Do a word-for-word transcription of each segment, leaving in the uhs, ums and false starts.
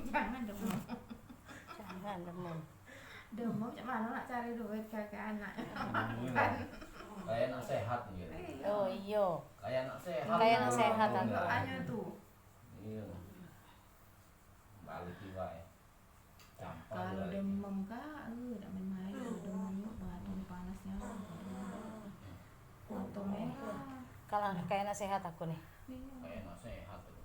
Jangan demam. Jangan demam. Demam cak mano nak cari duit ke, ke anak. Kayak nak sehat gitu. Iyo. Oh, iyo. Kayak nak sehat. Kayak nak sehat, aku. Doanya tu. Iyo. Balik juga ya. Kalau demam kak, eh, dak main-main. Kalau demam yuk, badan panasnya. Mata merah. Kalau kayak nak sehat aku nih. Iyo. Kayak nak sehat aku.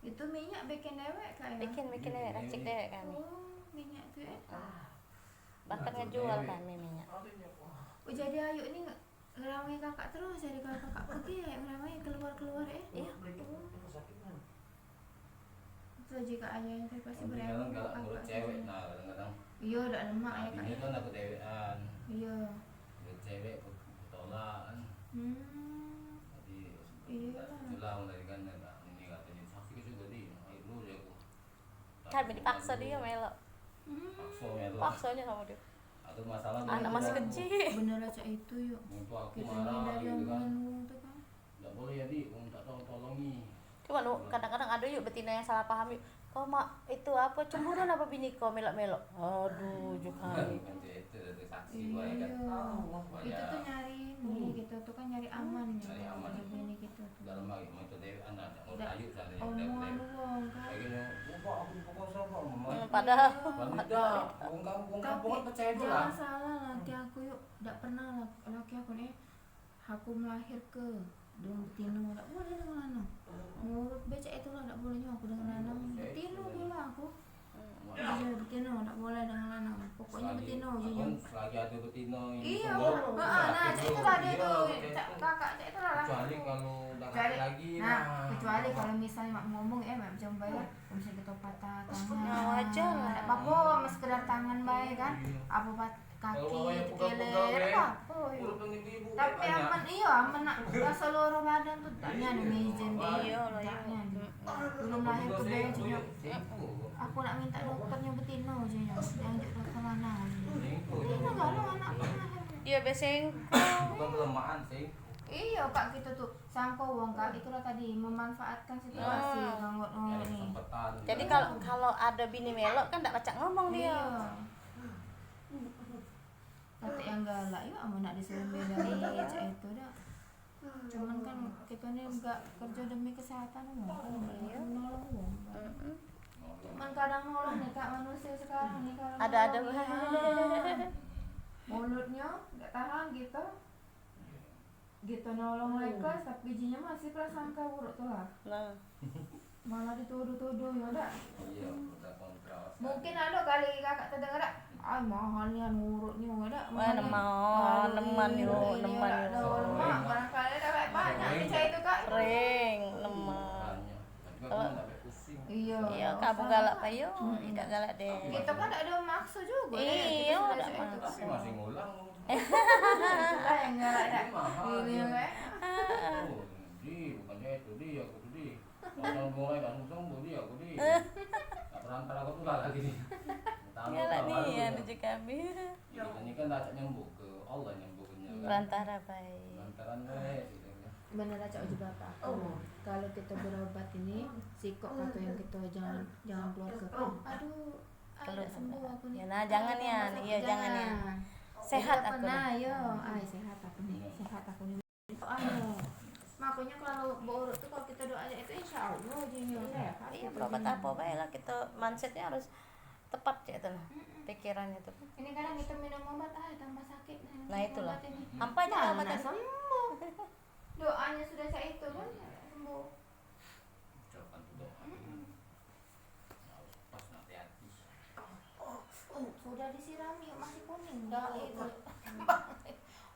Itu minyak bikin dewek kak ya? Bikin, bikin dewek, racik dewek kami. Oh, minyak tu ya? Ah. Bahkan ngejual kami minyak. Oh, jadi Ayu ni ngeramai kakak terus, jadi kalau kakak pergi ya ngeramai keluar-keluar eh. Iyo. Itu aja kak ayah itu pasti berewo. Kadang galak ngurut cewek nah, kadang-kadang. Iyo, dak lemak ya kak. Bini kan aku dewekan. Iyo. Ngurut cewek aku tolak kan. Hmm. Jadi, iyolah. Itulah mulai kan, nah, ini katanya sakit juga di, ayo dulu ya aku. Kami dipaksa dia melok. Hmm. Paksa melok. Paksanya sama dia. Atau masalah anak masih kecil. Bener lah cak itu yuk. Wong tua aku marah gitu kan. Dak boleh ya, Dik, wong tak tolong tolongi. Cuma lu kadang-kadang ada yuk betina yang salah paham yuk. Kau mak itu apa cemburu apa bini kau melok-melok. Aduh, juga. Kan itu ada saksi gua ya kan. Iya. Itu tuh nyari ini gitu tuh kan nyari aman ya. Nyari aman. Jaga ini gitu tuh. Dalam lagi mau itu dewek anak, mau tajuk sana yang dewek. Lagi nih, "Wah, aku diperkosa, Pak." Hmm, padahal. Padahal dah, wong kampung, wong kampung kan percaya dulu lah. Tapi jangan salah laki aku yuk, dak pernah laki aku nih Aku melahirke dengan betino, dak boleh dengan lanang. Nurut be cak itulah, dak boleh nyo aku dengan lanang. Betino pula aku. Iya, betino, dak boleh dengan lanang. Pokoknyo betino je nyo. Selagi ado betino yang. Iyo, heeh, nah, cak itulah dio tu. Cak kakak, cak itulah lah. Kecuali kalau dah laki lagi, nah, kecuali kalau misalnyo mak ngomong, eh, mak macam bayar, misalnyo kito patah tangan. Nah, wajar lah. Dak apo-apo, mak sekedar tangan bae kan. Apo pat- Kaki tekele, dak apo yo. Tapi amen, iyo, amen nak seluruh badan tu, dak nyan ngizen. Iyo lah, iyo. Belum lahir ke be, cak nyo. Aku nak minta dokter nyo betino, cak nyo. Jangan juk dokter lanang. Betino galak anak aku lahir. Iyo, be sengko. Bukan kelemahan, sengko. Iyo, kak, kito tu sangko wong, kak, itulah tadi, memanfaatkan situasi, nganggot-nganggot ni. Jadi kalau, kalau ado bini melok kan dak pacak ngomong dio. Iyo. Katek yang galak yo, amun nak disuruh bela ni, cak itu dah. Cuman kan kito ni gak kerjo demi kesehatan wong, kan nolong wong. Cuman kadang nolong ni, kak, manusia sekarang ni, kalau ado-ado bae. Mulutnyo gak tahan gitu. Gitu nolong ikhlas, tapi jinyo masih prasangka buruk tu lah. Nah. Malah dituduh-tuduh, yo dak? Iyo, pro kontra. Mungkin ado kali kakak tedenger dak? Ai, mahal nian ngurutnyo, yo dak? Wah, neman, neman yo, neman yo. Lemak, barangkali dak banyak percaya itu, kak. Sering, neman. Iyo. Iyo, kamu galak payo, idak galak deh. Kito kan dak ado makso jugo, iyo, dak makso. Tapi masih ngulang. Itulah yang galak dak. Ini kan. Oh, di, bukan itu di, aku tu di. Pasang bunga langsung di, aku di. Tak perantara aku tu lah lagi ni. Galak ni ya, rezeki kami. Ini kan dak nyambung ke Allah, nyambung ke. Perantara bae. Perantara bae. Bener lah cak uji bapak aku. Kalau kito berobat ini, sikok kato yang kito jangan, jangan keluar ke. Aduh, ai, dak sembuh aku ni. Ya nah, jangan ya, iyo, jangan ya. Sehat aku. Nah, yo, ai, sehat aku ni, sehat aku ni. Anu, makonyo kalau beurut tu kalau kito doa cak itu, insya Allah jinyo sehat. Iyo, berobat apo bae lah, kito mindsetnyo harus tepat cak itu nah. Pikirannyo tu. Ini kadang kito minum obat, ai, tambah sakit. Nah, itulah. Ampai jangan obat sembuh. Doanyo sudah cak itu kan, sembuh. Ucapkan tu doa. Harus pas nanti hati. Sudah disirami masih kuning dah itu.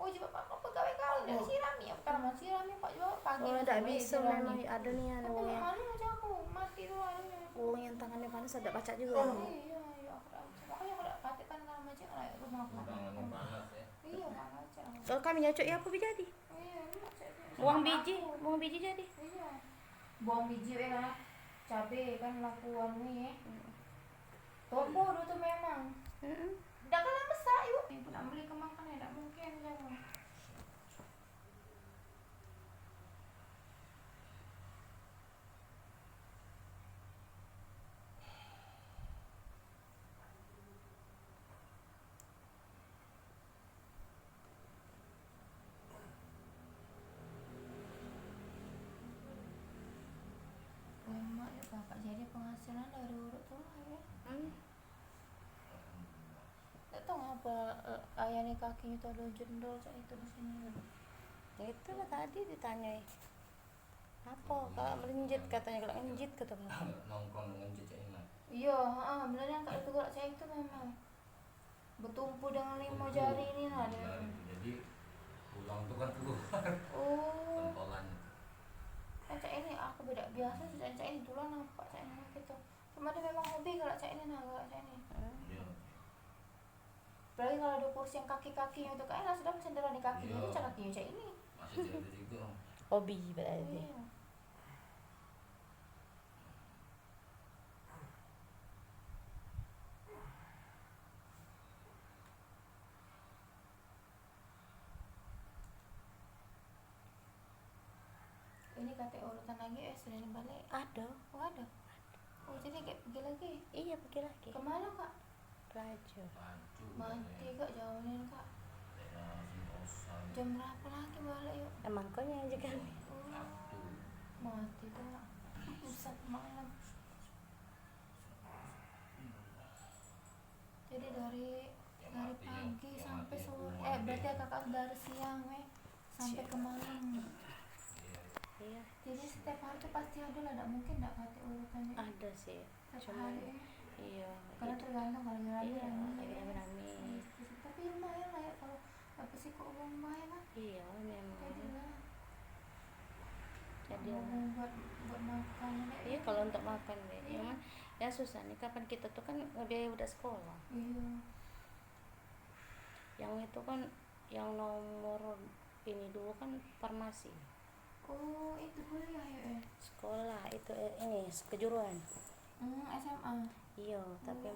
Oh, coba apa pegawai kau dah disirami, apa tanaman sirami, pak, coba pagi. Oh, dak biso memang ado ni anu. Anu macam aku mati tu anu. Wong yang tangannya panas dak pacak juga. Iyo, iyo, aku dak, makanya aku dak pakai tanaman macam lah rumah aku. Tangannya panas ya. Iyo, panas. Kalau kami nyocok ya apa jadi? Buang biji, buang biji jadi. Iyo. Buang biji be kan. Cabe kan laku anu ye. Toko dulu tu memang. Dak kalah besak yuk. Ibu nak beli ke makan ye, dak mungkin jago. Ke, eh, ayah ni kakinyo tu ado jendol cak itu di sini. Itu lah tadi ditanyoi. Apo? Kalau melenjit katanya, kalau ngenjit kata. Nongkrong ngenjit cak ini. Iyo, heeh, bener yang kak itu, kak cak itu memang. Betumpu dengan lima jari ni lah dia. Jari tu. Jadi tulang tu kan keluar. Oh. Pentolan itu. Eh, cak ini aku beda biasa sih, cak ini tulang nampak cak ini gitu. Cuma dia memang hobi kalau cak ini nah, kalau cak ini. Iya. Apalagi kalau ada kursi yang kaki-kaki itu kan, lah sudah mesin darah di kaki, jadi cak kaki cak ini. Masih jadi juga. Hobi berarti. Iya. Ini kate urutan lagi, eh, sudah balik. Ada. Oh, ada. Oh, jadi kayak pergi lagi? Iya, pergi lagi. Kemana, Kak? Pelaju. Mati, Kak, jauh ni, Kak. Jam berapa lagi balik, yuk? Emang kau nyanyi juga. Oh, mati, Kak. Pusat malam. Jadi dari, dari pagi sampai sore, eh, berarti kakak dari siang, eh, sampai ke malam. Iya. Jadi setiap hari tuh pasti ada lah, dak mungkin dak kate urutannya. Ada sih. Setiap hari, eh. Iya. Karena tergantung kalau lagi rame. Iya, lagi rame-rame. Tapi lumayan lah ya kalau apa sih kok uang lumayan lah. Iya, memang. Jadilah. Jadi buat, buat makan, ya. Iya, kalau untuk makan, Dek. Iya. Cuman, ya susah nih, kapan kita tuh kan biaya budak sekolah. Iya. Yang itu kan, yang nomor ini dulu kan farmasi. Oh, itu kuliah ya, eh? Sekolah, itu, eh, ini, kejuruan. Hmm, S M A. Iya, tapi